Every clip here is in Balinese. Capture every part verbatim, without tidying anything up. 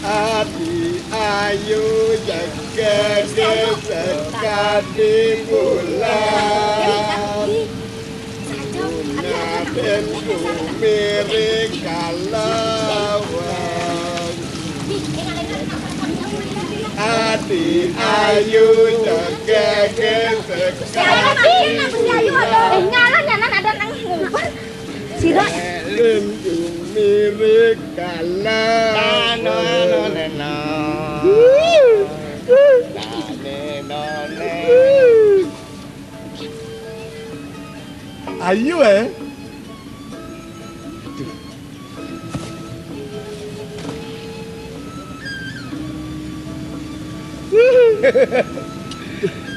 Adi ayu jaga sekadi bulan. Naden kumiring kalawan. Adi ayu jaga sekadi. Eh, ngalah nyanan ada nang ngumpet. Sira. Naden kumiring kalawan. Anu, anu, neno. Nane, none. Ayu, eh.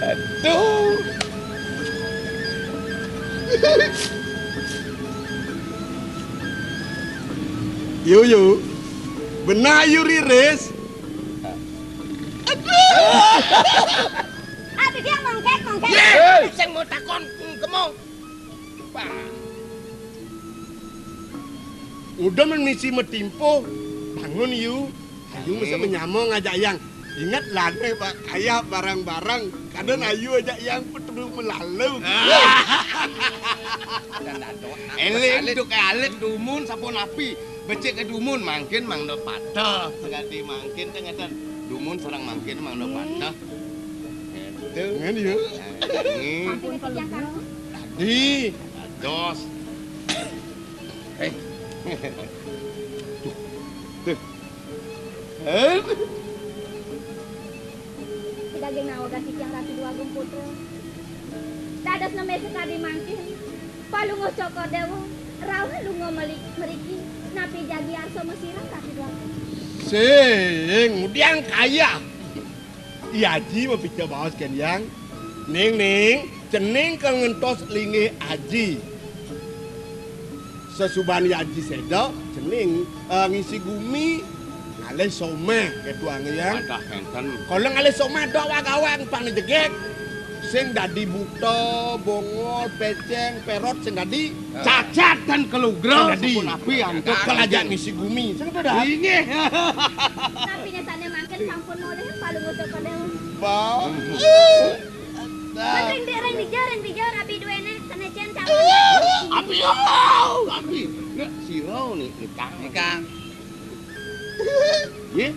Aduh. Yu, yu. Benah yu riris. Aduh. Ati dia mongkek, mongkek. Ye, sing mau takon kemo. Udah men misi metimpo, bangun yu. Ayu mesti menyamong ajak yang. Ingat lah nih, Pak, kayak barang-barang. Kadang ayu ajak yang perlu melalu. Eling duk alit dumun sampun api. Becik ke dumun mangkin mangda patah. Sekadi mangkin teh ngeten. Dumun sareng mangkin mangda patah. Ngeten. Ngen ya. Nggih. Sampun ketiang kanggo. Tadi. Dados. Eh. Tuh. Tuh. Eh. Daging nawegan titiang Ratu Dwagung Putra. Dados neme sekadi mangkin, Palungguh Cokor Dewa rauh lunga meli-, mriki napi jagi arsa masira Ratu Dwagung. Sing ngudiang kaya. I Aji mapica baos kén Hyang. Ning, ning, cening ka ngentos linggih Aji. Sasuban Aji séda, cening, eh, ngisi gumi, ngalih soméh, kéto angge, Yang. Wadah, kénten. Kala ngalih soméh, dok wagawang, pang jegég. Sing dadi buta, bongol, pécéng, pérot, sing dadi. Cacat dan kelugra, sing dadi. Sampun napi, antuk. Kal ajak ngisi gumi. Sing to, Dah? Inggih. Napiné sané mangkin sampun molih, Palungguh Cokor Dewa. Ba. Ring, ring dija, ring dija, rabi duéné, sané cén sampun. Abi, oh, abi. Nek sira ni, nikah. Nikah. Nggih.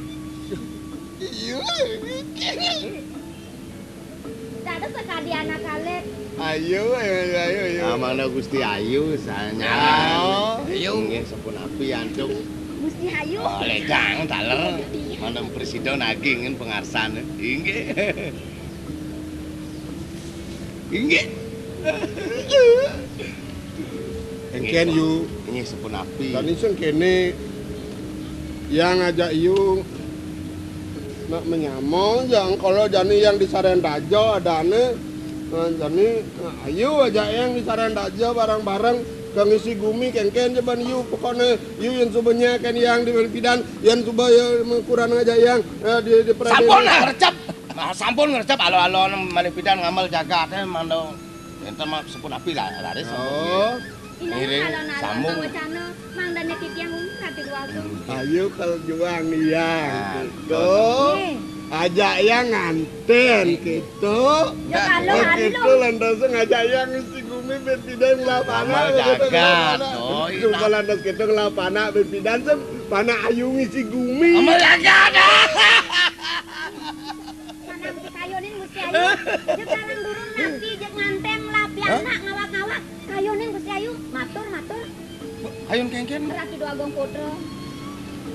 Iya. Dados sakadi anak alit. Ayo, ayo, ayo, ayo. Amana Gusti Ayu, sanyaran. Oh. Ayo. Nggih, sampun napi antuk. Gusti Ayu. Oh, lejang taler. Mana presida nagingin pengarsan. Inggih. Inggih. Engken, Yu. Inggih, sapunapi? Jani sing kene, Yang ngajak Yu nak menyama, Yang, kalau jani Yang di Saren Raja adane, eh, jani, eh, ayu ajak Yang di Saren Raja bareng-bareng ke ngisi gumi, kengken je ban Yu, pokokne Yu yen suba nyaken Yang di pidan, yen suba ya kurang ngajak Yang, eh, di, di Sampun, ngrecep. Nah, sampun ngrecep, alo-alo malih pidan ngamel jagate mangda enten mah sapunapi lah, laris sampun. Oh. Ngiring sambung. Mawacana, mangdane titiang umum Ratu Déwagung. Ayo kalau juang Yang. Nah, gitu. Nggih. Ajak Yang nganten gitu. Ya, kalau gitu, lantas ngajak Yang ngisi gumi ben pidan ngelah panak, ngamel jagat. Oh, iya. Coba lantas gitu ngelah panak ben pidan sem panak ayu ngisi gumi. Ngamel jagat. Manang dikayunin Gusti Ayu. Jeg kalang durung napi, jeg nganten ngelah pianak ngawag-ngawag. Kayunin Gusti Ayu. Matur, matur. Kayun kengken. Ratu Déwagung Putra.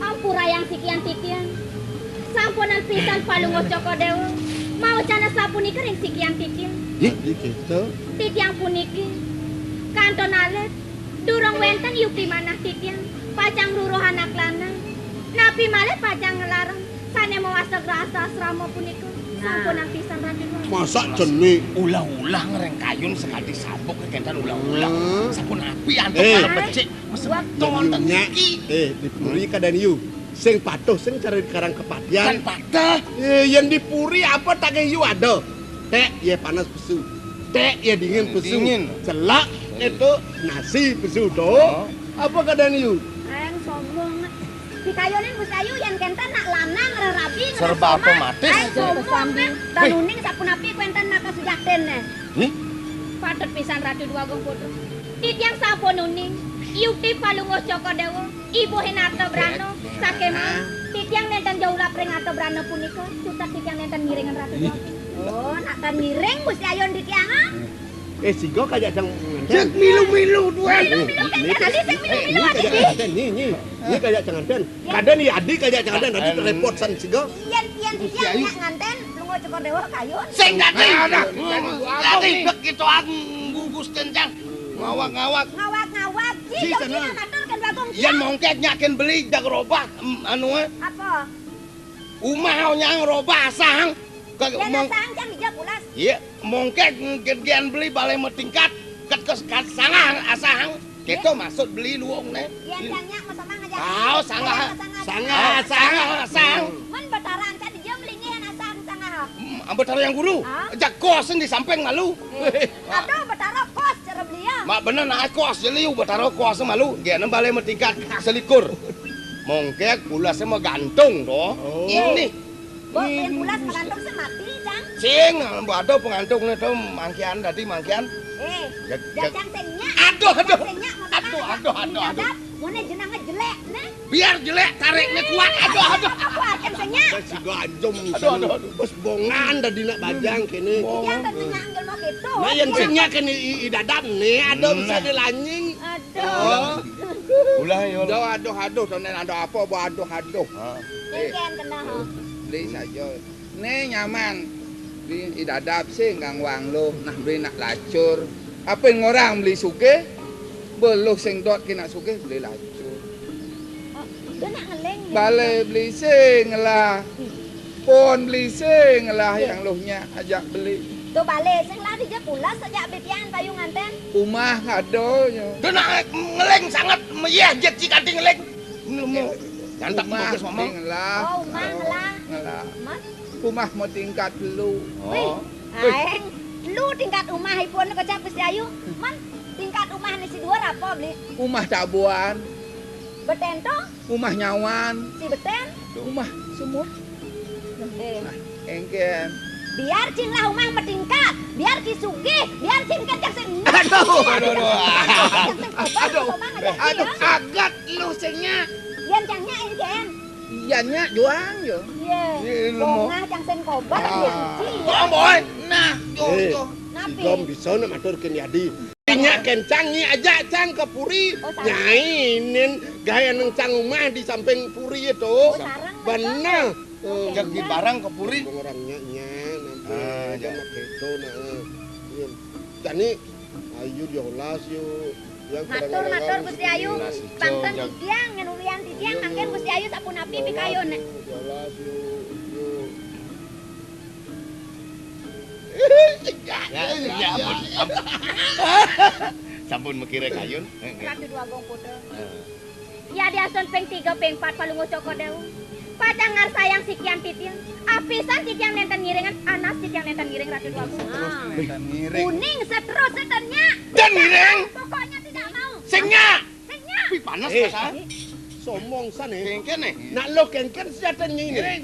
Ampurayang sikian titiang. Sampunang pisan Palungguh Cokor Déwa mawacana sapunika ring sikian titiang. Nggih. Nggih, gitu. Titiang puniki kantun alit, durung wenten yukti manah titiang, pacang ngruruh anak lanang. Napi malih pacang nglarang sane mawasta grahasta asrama punika. Nah. Sampunang pisan, Raden. Masa jene? Ulah-ulah ngreng kayun sakadi sabuk kenten ulah-ulah. Hmm. Sapunapi antuk para becik, mesemeton wonten niki. Eh, di puri kadén yu. Sing patuh, sing cara dikarang kepatihan. Kan patuh. Eh, yen di puri apa tak yu ada? Tek ya panas pesu. Tek ya dingin pesu. Dingin. Celak itu nasi pesu to. Oh. Apa kadén yu? Aeng sombong. Dikayunin Gusti Ayu yen kenten nak lanang rerabi. Serba ngenes otomatis. Aeng sombong. Wih. Danuning sapunapi kuwi enten nak kasujatine. Nih? Patut pisan Ratu Déwagung Putra. Titiang sampun uning. Yukti Palungguh Cokor Déwa. Ibu Hinata Brana, saking titiang nenten jaulap ring Arta Brana punika, cutet titiang nenten ngiringan Ratu Déwa. Oh, nak tan ngiring Gusti Ayun titiang, ah? Eh, siga kajak cang nganten. Cek milu-milu tuan. Milu-milu kan tadi sing milu-milu adi. Nyi, nyi, nyi kajak cang nganten. Kadén ya adi kajak cang nganten, adi repot san siga. Yen, yen titiang nyak nganten, lunga Cokor Déwa kayun. Sing dadi. Dadi begitu anggugus kencang. Ngawak-ngawak. Ngawak-ngawak. Ji, ji, jeng sana. Ji, matur kan Bagong. Yen mongkek nyakin beli jag robah, em, anu, eh. Apa? Umah nyang robah asahang. Ke yen mong- asahang jang dija pulas. Iya, mongkek gen beli balai matingkat. Ket, ket, ket sangah asahang. Kita maksud beli luung ne. Yen jang nyak masama ngajak. Aw, sangah. Sangah, sangah, sangah. Men Betara angkat dija melingih asahang sangah. Hmm, Betara Yang Guru. Ah? Jakos di samping malu. Eh. Aduh, Betara kos cara belia. Mak bener nak kos je liu, Betara kos malu. Gena balai matingkat selikur. Mongkek pulasnya magantung doh. Oh. Ini. Bo, yen pulas magantung sing mati, Cang. Sing, ada pengantung ne to mangkian dadi mangkian. Eh, ya, jajang sing nyak. Aduh, aduh. Sing nyak, aduh, aduh, aduh, aduh. Ngene jenenge jelek, ne? Biar jelek, tariknya kuat. Aduh, aduh. Apa akan sing nyak? Wis siga ajem. Aduh, aduh, aduh. Wis bongan dadi nak bajang kene. Iya, kan nyak jelema gitu. Nah, yen sing nyak kene i, i dadam ne, aduh, bisa dilanying. Aduh. Ulah, ya. Aduh, aduh, aduh, to nen ada apa, bo aduh, aduh. Ha. Yen kena, ha. Beli saja. Ne nyaman. Beli idadap sing kang wang luh, nah beli nak lacur. Apa ngorang beli sugih? Beluh sing dot kena sugih beli lacur. Oh, dia nak ngeling. Bale beli sing lah. Pon beli sing lah yang luh nyak ajak beli. Tu bale sing lah dija pulas ajak betian payu nganten. Umah ada nya. Dia nak ngeling sangat meyeh jet si kanti ngeling. Nemu. Nyantap bagus ngomong. Ngelah. Oh, umah ngelah. Ngelah. Mas? Umah mau tingkat lu. Oh. Wih, aeng. Lu tingkat umah ipun kocap Gusti Ayu. Man, tingkat umah ni si dua apa beli? Umah tabuan. Beten to? Umah nyawan. Si beten? Umah semut. Eh. Nah, engken. Biar cing lah umah metingkat, biar ki sugih, biar cing kan cang sing. Aduh, aduh, aduh. Aduh, aduh, agat lu sing nyak. Yan cang nyak engken. Yan nyak juang yo. Iya. Bongah cang sing kobar yan ci. Tolong boy. Nah, yo, yo. Napi? Gom bisa nak matur ken yadi. Nyak kencang nyi ajak cang ke puri. Oh, sareng. Nyai nin gaya neng cang umah di samping puri itu. Oh, sareng. Bener. Tuh. Oke, jadi bener. Barang ke puri. Orang nyak nyak nanti. Ah, ya. Nak itu nah. Jani, ayo diolas yuk. Yang matur, matur, Gusti Ayu. Nah, si Bangten Cong, titiang, ngenulian titiang, iya, mangkin yuk. Gusti Ayu sapunapi pikayun. Diolas yuk, diolas yuk, yuk. Ya, ya, ampun, ampun. Sampun mikire kayun. Ratu Déwa Agung Putra. Heeh. Ya diastun ping tiga, ping pat Palungguh Cokor Déwa. Pacang ngarsayang sikian titiang. Apisan titiang nénten ngiringan, anas titiang nénten ngiring Ratu Déwa Agung. Terus nénten ngiring. Uning seterus seternya. Dan ngiring. Pokoknya tidak mau. Sing nyak. Sing nyak. Wih, panas. Eh, rasane. Sombong san, eh. Kéngkén, eh. Nak lo kéngkén sejatine ini. Ngiring.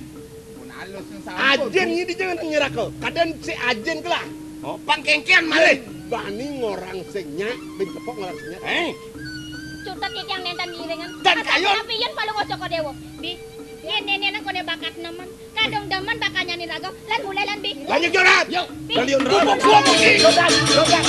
Pun alus yang sampun. Ajin ini jangan nyerako. Kadén si ajin kelah. Oh, pang kéngkén malih. Bani ngorang sing nyak, bin tepok ngorang sing nyak. Eh. Cutet titiang nénten ngiringan. Dan kayun. Tapi yén Palungguh Cokor Déwa. Bi, yén néné nang koné bakat nemen. Kadung demen bakal nyani raga. Lan mulai lan, Bi. Lanjut, Jorat. Yuk. Bi. Kalian raga. Bubuk gua putih. Jorat, Jorat.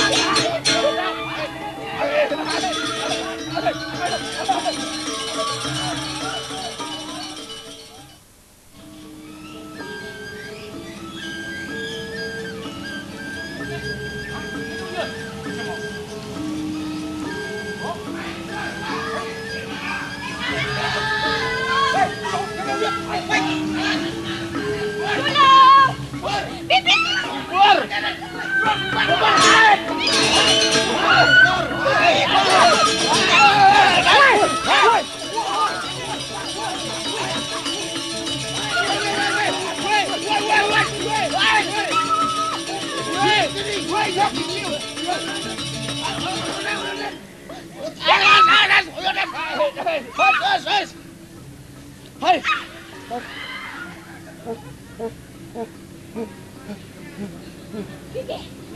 Hai.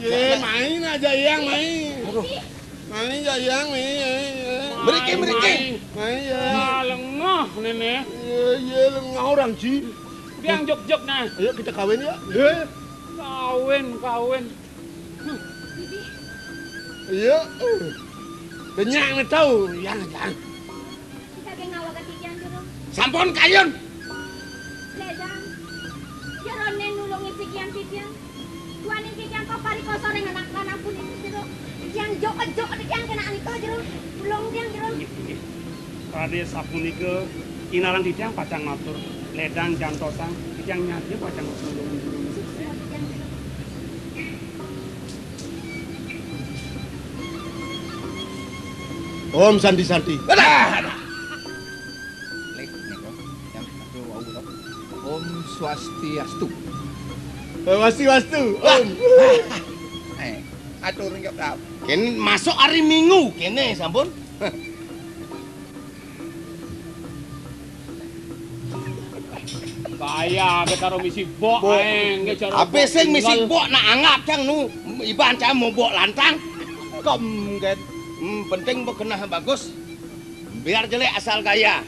Yé, mai nak jayang, mai. Aduh. Mai jayang, mai, mai, mai. Mriki, mriki. Mai, mai, ya. Nah, lengah, Néné. Yé, yé, lengah orang, Ji. Biang jog-jog, nah. Ayo kita kawin, ya. Yé. Kawin, kawin. Iya. Banyak nih tahu, ya, ya. Kita geng ngawa ke titiang, Jero. Sampun kayun. Ledang. Jero né nulungi titiang, titiang. Duaning titiang kok parikosa ring anak lanang punika, Jero. Titiang jok-jok titiang kena anika, Jero. Tulung tiang, Jero. Inggih, inggih. Radia sapunika, inarang titiang pacang matur, ledang jantosang, titiang nyadia pacang matur. Om Santi Santi. Adah, adah. Lih, nika, yang satu wau to. Om Swastiastu. Swastiastu. Om. Eh, atur nggih, Prab. Kén masuk hari Minggu kéné sampun. Gaya ké karo misi bok. Bok. Aé nggih cara. Apa sing misi bok nak anggap cang nu iban cang mau bok lantang. Kom kan. Hmm, penting bok genah bagus. Biar jelek asal gaya.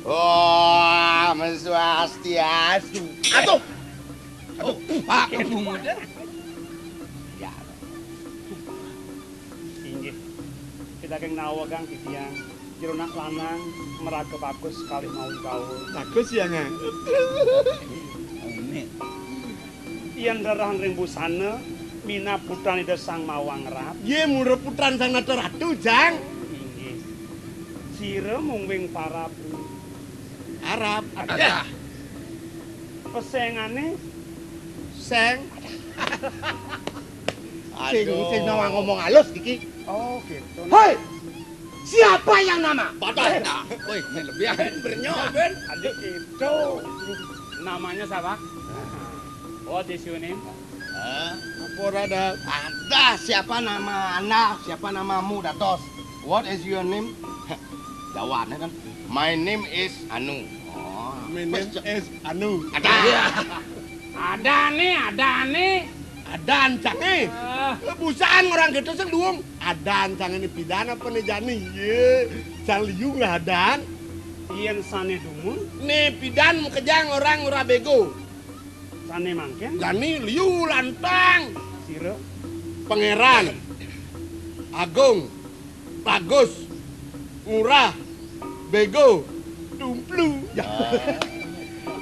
Wah, Swastiastu. Atuh. Aduh, Pak Bunguda. Ya. Inggih. Kita keng nawegang titiang. Jero nak lanang meraga bagus kalih mawi baul. Bagus ya, Ngang. Amin. Yén rerah ring busana, minab putran Ida Sang Mawang Ratu. Yé, mula putran Sang Nata Ratu, Jang. Inggih. Sira mung wing parab. Arab. Adah. Pesengané. Seng. Sing, aduh. Sing nawang ngomong halus iki. Oh, gitu. Hei! Siapa yang nama? Batal. Woi, ini lebih. Ben, bernyo, Ben. Adik itu. Namanya siapa? What is your name? Hah? Apa ora ada? Ada, siapa nama Anda? Siapa namamu, Datos? What is your name? Jawabannya kan, "My name is Anu." Oh. My name is Anu. Ada. Iya. Ada nih, ada nih. Adan cang eh. Ah. Busaan orang kita sing duung. Adan cang ini pidan apa nih jani? Yé. Cang liu lah adan. Yén sané dumun. Nih pidan makejang orang ora bego. Sané mangkén? Jani liu lantang. Sira? Pangeran. Agung. Bagus. Murah. Bego. Dumplu. Ya.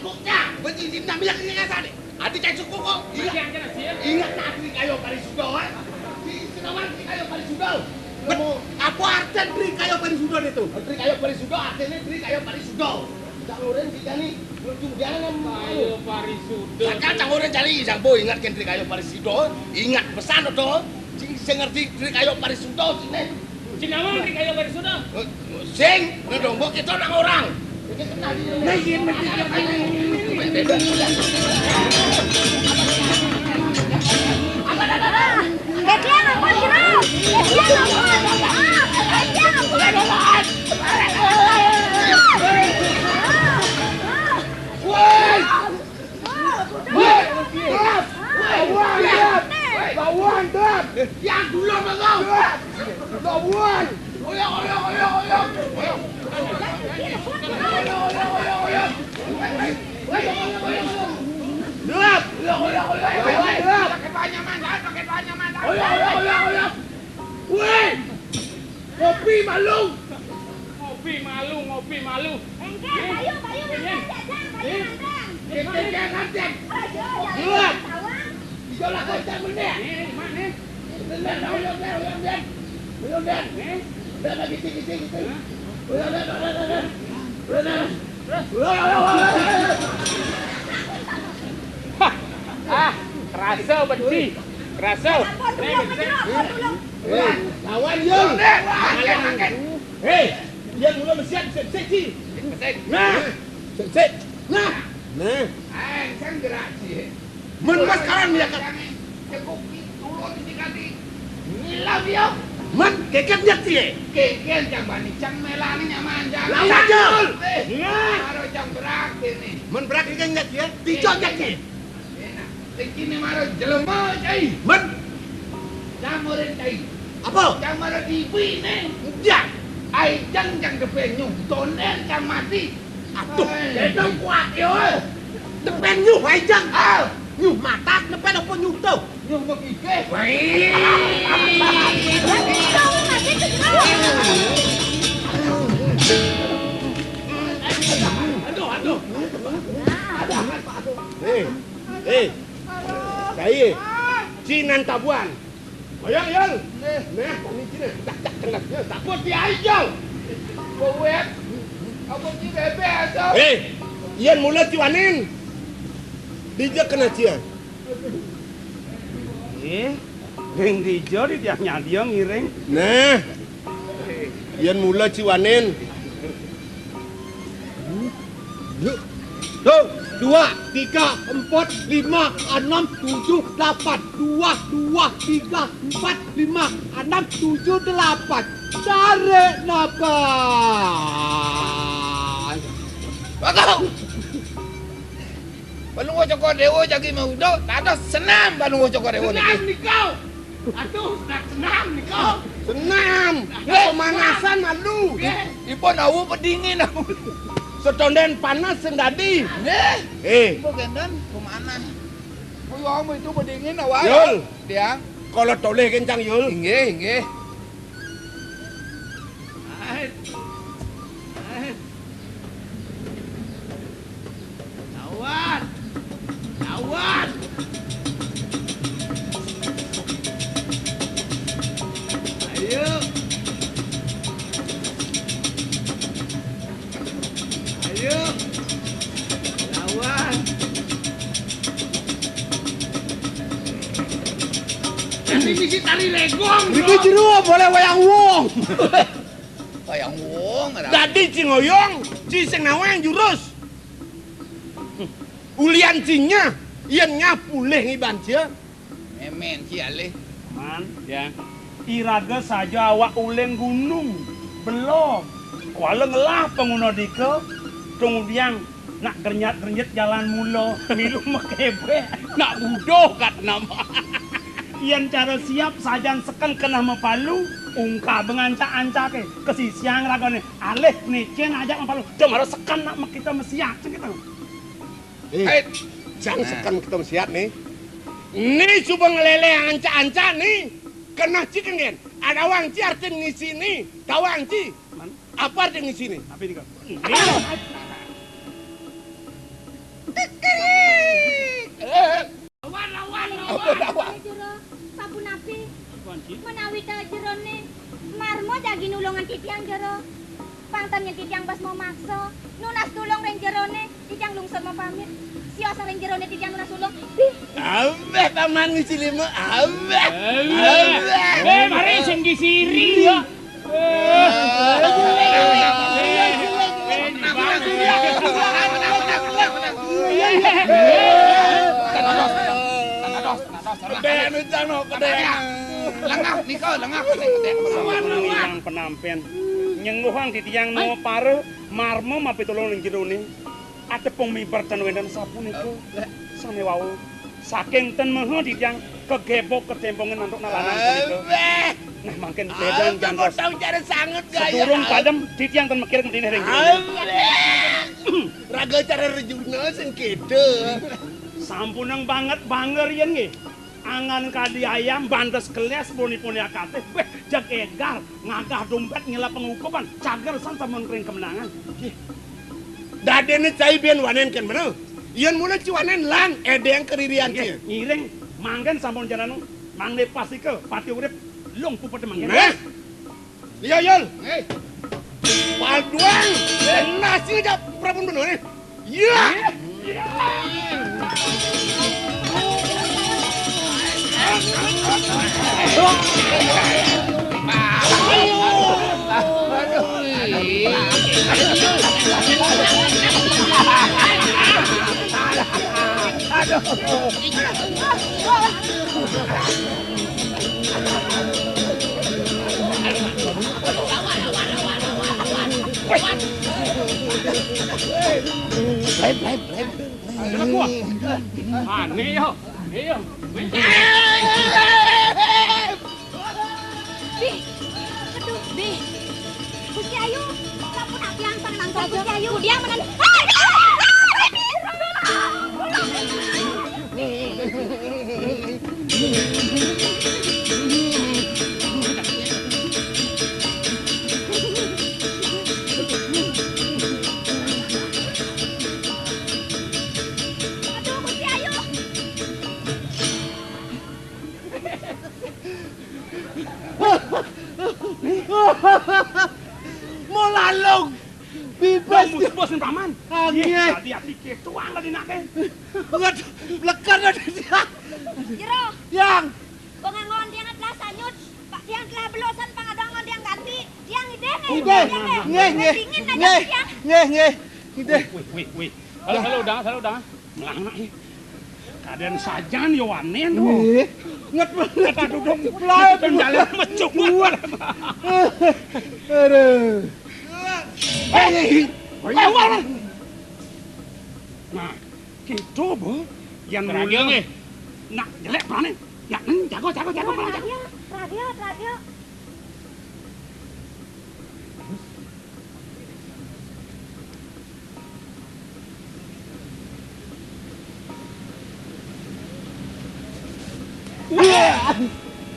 Cuk, cak. Wis izin nami yak ning asane. Ati cak cukup kok. Ingat. Ingat nak Tri Kayo Parisudo, eh. Si Sinawan Tri Kayo Parisudo. Apa artinya Tri Kayo Parisudo itu? Tri Kayo Parisudo artinya Tri Kayo Parisudo. Cak ngoren dikani lucu jangan. Kayo Parisudo. Sakal cak ngoren cari sang bo ingat kan Tri Kayo Parisudo. Ingat pesan to. Sing sing ngerti Tri Kayo Parisudo sine. Sinawan Tri Kayo Parisudo. Sing, nah dong, mbok kita nang orang. Nah, iya, mesti dia paling. Gantian ampun, Bro. Gantian ampun. Ah, gantian ampun. Woi! Woi! Woi! Woi! Woi! Lawan, Dot. Yang dulu, Bang. Dot. Lawan. Oyok, oyok, oyok, oyok. Oyok. Oyok, oyok, oyok, oyok. Oyok, oyok, oyok, oyok. Dot. Oyok, oyok, oyok, oyok. Dot. Pakai banyak mantan, pakai banyak mantan. Oyok, oyok, oyok, oyok. Woi. Ngopi malu. Ngopi malu, ngopi malu. Engke, bayu, bayu nantang, Jajang, bayu nantang. Kita jangan, Jang. Ayo, ya, tawang. Ijo lah, kocak bener. Nih, nih, nih. Bener, udah, udah, udah, udah. Udah, udah. Nih. Udah, udah, gitu, gitu, gitu. Hah? Udah, udah, udah, udah, udah. Udah, udah. Ah, kerasa benci. Kerasa. Nih, benci. Eh, lawan, Yul. Hei, yang mula mesiat, sik, sik, ci. Nah, sik, sik. Nah. Nah. Ayo, sang gerak, ci. Men mas sekarang dia kan. Cukup turun di kaki. Ngilang dia. Men, keket dia, ci. Keket, cang bani, cang melani, nyaman, cang. Lawan, Yul. Eh, nah. Baru cang berak ini. Men berak ini kan, ci, ya? Tiga, ci. Enak. Sing kene mara jelema, cai. Men. Camurin, cai. Apa? Camara dibi, Neng. Ndak. Ai, jang, jang depen nyuh. Tonden, jang mati. Aduh, ai. Dedong kuat, yo. Depen nyuh, ai, jang. Ah. Nyuh matak, depen apa nyuh tuh? Nyuh begigih. Wih. Aduh, aduh. Hei. Hei. Cai, cinan tabuan. Ayo, Yul. Nih. Nah, kami cinan. Tak, tak, kena. Ya, takut dia aja. Kowet. Apa ci bebek atau? Hei, iyan mula ciwanin. Dija kena cia. Eh, ring dija di tiang nyadia ngiring. Nah. Iyan mula ciwanin. Tuh, dua, tiga, empat, lima, enam, tujuh, delapan. Dua, dua, tiga, empat, lima, enam, tujuh, delapan. Tarik napas. Bagus. Palungguh Cokor Dewa jagi maudo, dados senam Palungguh Cokor Dewa niki. Senam nika. Aduh, senam, senam nika. Senam. Nggih. Pemanasan malu. Nggih. Ipun awu pedingin awu. Setonden panas sing dadi. Nggih. Eh. Ibu gendon pemanas. Kuwi wong itu pedingin awak. Yul. Tiang. Kalau toleh kencang, Yul. Inggih, inggih. Ayo. Ayo. Lawan. Lawan. Ayo. Ayo. Lawan. Ini misi tari legong, niki bro. Jero boleh wayang wong. Wayang wong, ora. Dadi ci ngoyong, ci sing nawang jurus. Ulian cinya, yen nyapulih ngiban cia. Memen ci alih. Man, ya. Iraga saja awak uling gunung, belom. Kuala ngelah panguna dika, tunggudiang nak gernyat-gernyit jalan mula, milu makebek, nak buduh kat nama. Yen cara siap sajan seken kenah mapalu, ungkab ngancak-ancake, kesisiang ragane, alih nicen ajak mapalu, da mara seken nak makita masiat, sing kita. Eh, eh, jang seken kita masiat, nih. Ni cuba ngeleleh ancak-ancak, nih. Kenah ci kenggen. Adawang ci artin ngisi, nih. Tawang ci. Man? Apa artin ngisi, nih? Apa ini, Kak? Kekerik. Eh. Lawan, lawan, lawan. Apa lawan? Jero, sapunapi? Menawi ta jerone marma jagi nulungan titiang jero. Pang ten yen titiang bas mamaksa, nunas tulung ring jerone, titiang lungsur mapamit. Sios ring jerone titiang nunas tulung. Bih. Ambeh paman ngisi lima, ambeh. Ambeh. Ambeh. Eh, mari sing disiri, ya. Kedek, nucang, no, kedek. Lengah, nika, lengah, kedek, kedek. Lawan, lawan. Yang penampen. Nyengguhang titiang no para, marma mapitulung ning jerone. Atepung miber ten wenten sapunika. Sane wau. Saking ten meha titiang Pegebok ketempongan antuk na lanang punika. Abeh. Nah, mangkin bédan. Aku jantos potong cara sanget gaya. Sedurung padem, titiang ten mekir mendine ring. Abeh. Raga cara rejuna sing kéto. Sampunang banget bangga riyen nggih. Angan kadi ayam, bantes keles, boni-boni akatih. Wéh, jeg égar, ngagah dompét, ngelap pengukupan, cager san sampun kering kemenangan. Dadéné cai biyen wanén kén bener. Yén mula ci wanén lang, édéng keririan ci. Ngiring, mangkén sampun jalan, mangda pastika pati urip, lung puput mangkén. Nah. Iya, Yul. Hei. Paduan. Nasi ngejak Prabu Ndun, eh. Iya. Aduh. Ané ya, ané ya. Bi, aduh, Bi. Gusti Ayu, sampun apian pang nangkal Gusti Ayu. Dia menan. Aduh, Gusti Ayu. Molalung. Bibas. Mus bos paman. Angin. Tadi ati ketuang tadi nak. Waduh, lekar tadi. Jero. Yang. Kok ngangon dia ngatlah sanyut. Pak dia telah belosan pang ada ngon dia ganti. Dia ngideh. Ngideh. Nggih, nggih. Dingin aja dia. Nggih, nggih. Ngideh. Wih, wih, wih. Halo, halo, dah, halo, dah. Melangak, eh. Kadén sajan yo wanen, oh. Nggih. Nget banget. Kata duduk. Lae penjalan mecuk. Kuat. Aduh. Eh, eh, eh. Nah, gitu, Bu. Yang keragil mula nggih. Nak jelek berani. Ya, hmm, jago, jago, jago, jago. Keragil, keragil, keragil. Wah.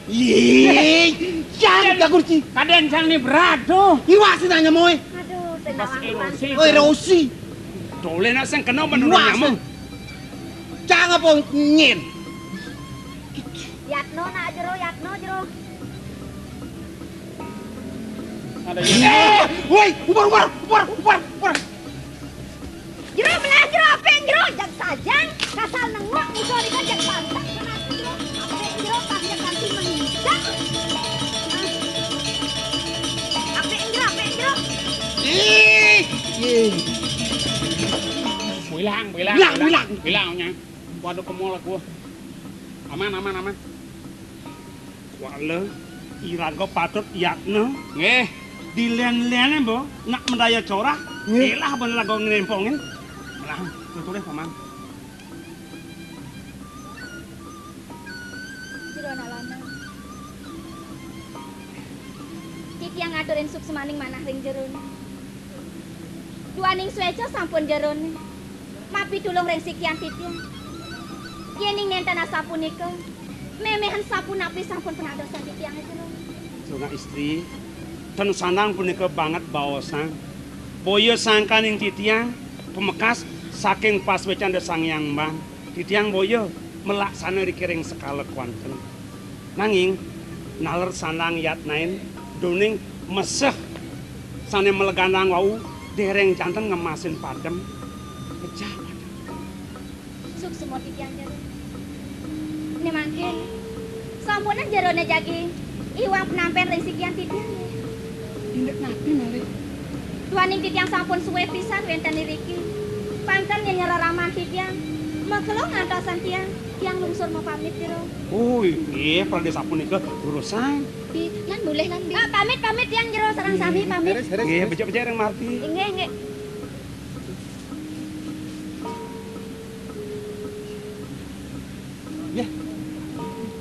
Ih, cang ka kursi. Kadén sang ni berat tuh. Iwak sih nanya moy. Aduh, tenang. Oi, Rosi. Tole nak sing kena menurun nyamuk. Cang apa ngin? Yatno nak jero, Yatno jero. Ada ini. Eh, woi, ubar, ubar, ubar, ubar, ubar. Jero, melah jero, apik jero, jag sajang, kasal nengok, musuh nika jag pantak, melah jero, apik jero, pas jag kanti mengisak. Apik jero, apik jero. Ih, ih. Bilang, bilang, bilang, bilang. Bilang, bilang. Bilang, nya. Waduh, ke mall aku. Aman, aman, aman. Wala, iraga patut yatna. Nggih. Dilen-lene, Mbok, nak medaya corah. Nggih. Elah ben raga ngrempongin. Melah, tutulih, Paman. Jero anak lanang. Titiang ngaturin suksmaning manah ring jerone. Duaning sueca sampun jerone mapitulung ring sikian titiang. Yening nenten asapunika, memehan sapunapi sampun penadosan titiang, jero. Suna istri, ten sandang punika banget baosang. Boya sangkaning titiang, pamekas saking pasuecan Ida Sang Hyang Mbang. Titiang boya malaksana rikiring sekala kuanten. Nanging, naler sandang yatnain, duning meseh sane mlegandang wau, dereng janten ngemasin padem. Pejah padem. Suksma titiang jero. Ne mangkin, sampunang jerone jagi iwang penampen ring sikian titiang, nggih. Indik napi malih? Duaning titiang sampun suwe pisan wenten iriki. Panten yen nyereraman titiang, makelo ngantosan tiang, tiang lungsur mapamit, jero. Oh, inggih, pradé sapunika durusang. Bi, lan mulih, lan, Bi. Ah, pamit, pamit tiang jero sareng sami, pamit. Nggih, becik-becik ring Marti. Inggih, inggih. Nggih.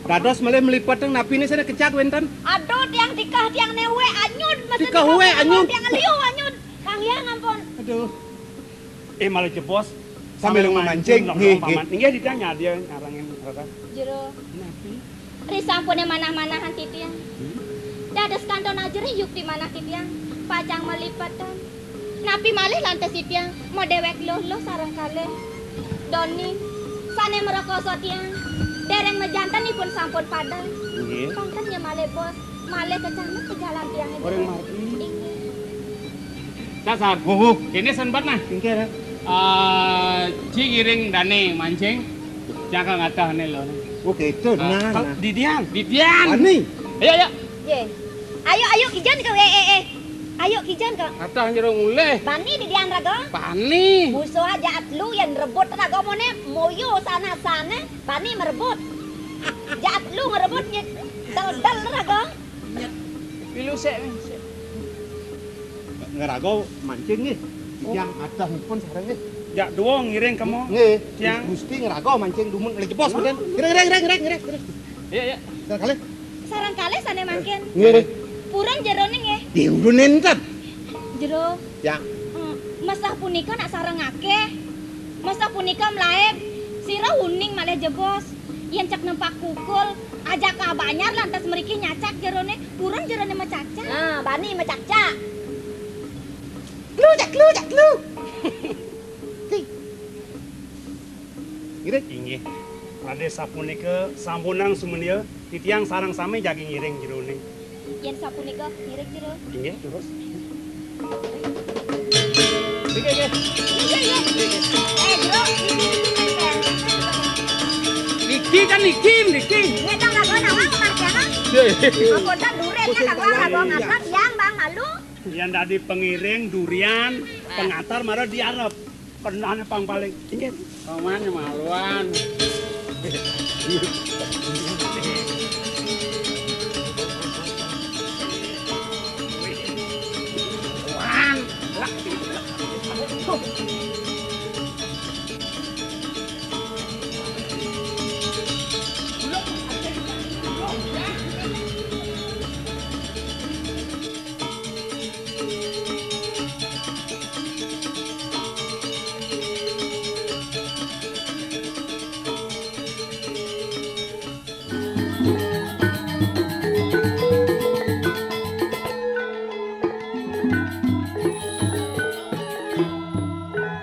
Dados malih mlipetang napiné sané kecak wénten? Aduh, tiang tikeh, tiang néwé anyud, mesen tikeh wé anyud, tiang liu anyud. Kang Hyang ampun. Aduh. Eh, malih jebos. Sambil mamancing, nggih, nggih. Paman. Inggih, titiang nyadia ngarengin, Raka. Jero. Napi? Risampuné manah-manahan titiang. Hmm? Dados kantun ajerih yukti manah titiang. Pacang malipetan. Napi malih lantas titiang, madéwék luh-luh sareng kalih. Doni, sané mrekoso tiang. Déréng majanten ipun sampun padang. Nggih. Pangken nya malih bos, malih kecamuk ka jalan tiangé. Orang mati. Inggih. Dasar. Wuh, wuh. Kéné senbat nah. Inggih, Raka. Eh, ci ngiring dané mancing. Cakang atahné lho. Oh, gitu. Eh, nah, nah. Didian, Didian. Ani. Ayo, ayo. Yé. Ayo, ayo, kijan ka, eh, eh, eh. Ayo, kijan ka. Atah jero mulih. Bani Didian raga? Bani. Musuh aja lu yang rebut raga moné, moyo sana-sana, bani merebut. Jat lu ngerebut, nyet, del-del raga. Pilu sik, sik. Ngraga mancing nggih. Titiang atahipun sareng nggih. Jak dua ngiring kemo. Nggih. Tiang. Gusti ngraga mancing dumun lagi bos mungkin. Ngiring, ngiring, ngiring, ngiring, ngiring. Iya, iya. Sareng kalih. Sareng kalih sané mangkin. Nggih. Purun jeroné nggih. Di urun enten. Jero. Ya. Hmm, mesah punika nak sareng akéh. Mesah punika mlaib. Sira uning malih jebos. Yén cek nempak kukul, ajak ka banyar lantas mriki nyacak jeroné, purun jeroné macacak. Nah, bani macacak. Klu, cak, klu, cak, klu. Ki. Ngiring. Inggih. Raden sapunika sampunang sumenia, titiang sareng sami jagi ngiring jeroné. Yén sapunika, ngiring jero. Inggih, terus. Nggih, nggih. Nggih, nggih. Eh, jero, niki, niki, niki. Niki kan niki, niki. Nggih, tang lagu nawang kematian. Nggih. Ampun, kan durén, kan lagu, lagu ngatas, yang, Bang, malu. Yang dadi pengiring durian, pengantar mara diarep. Kenane pang paling. Inggih. Paman maluan.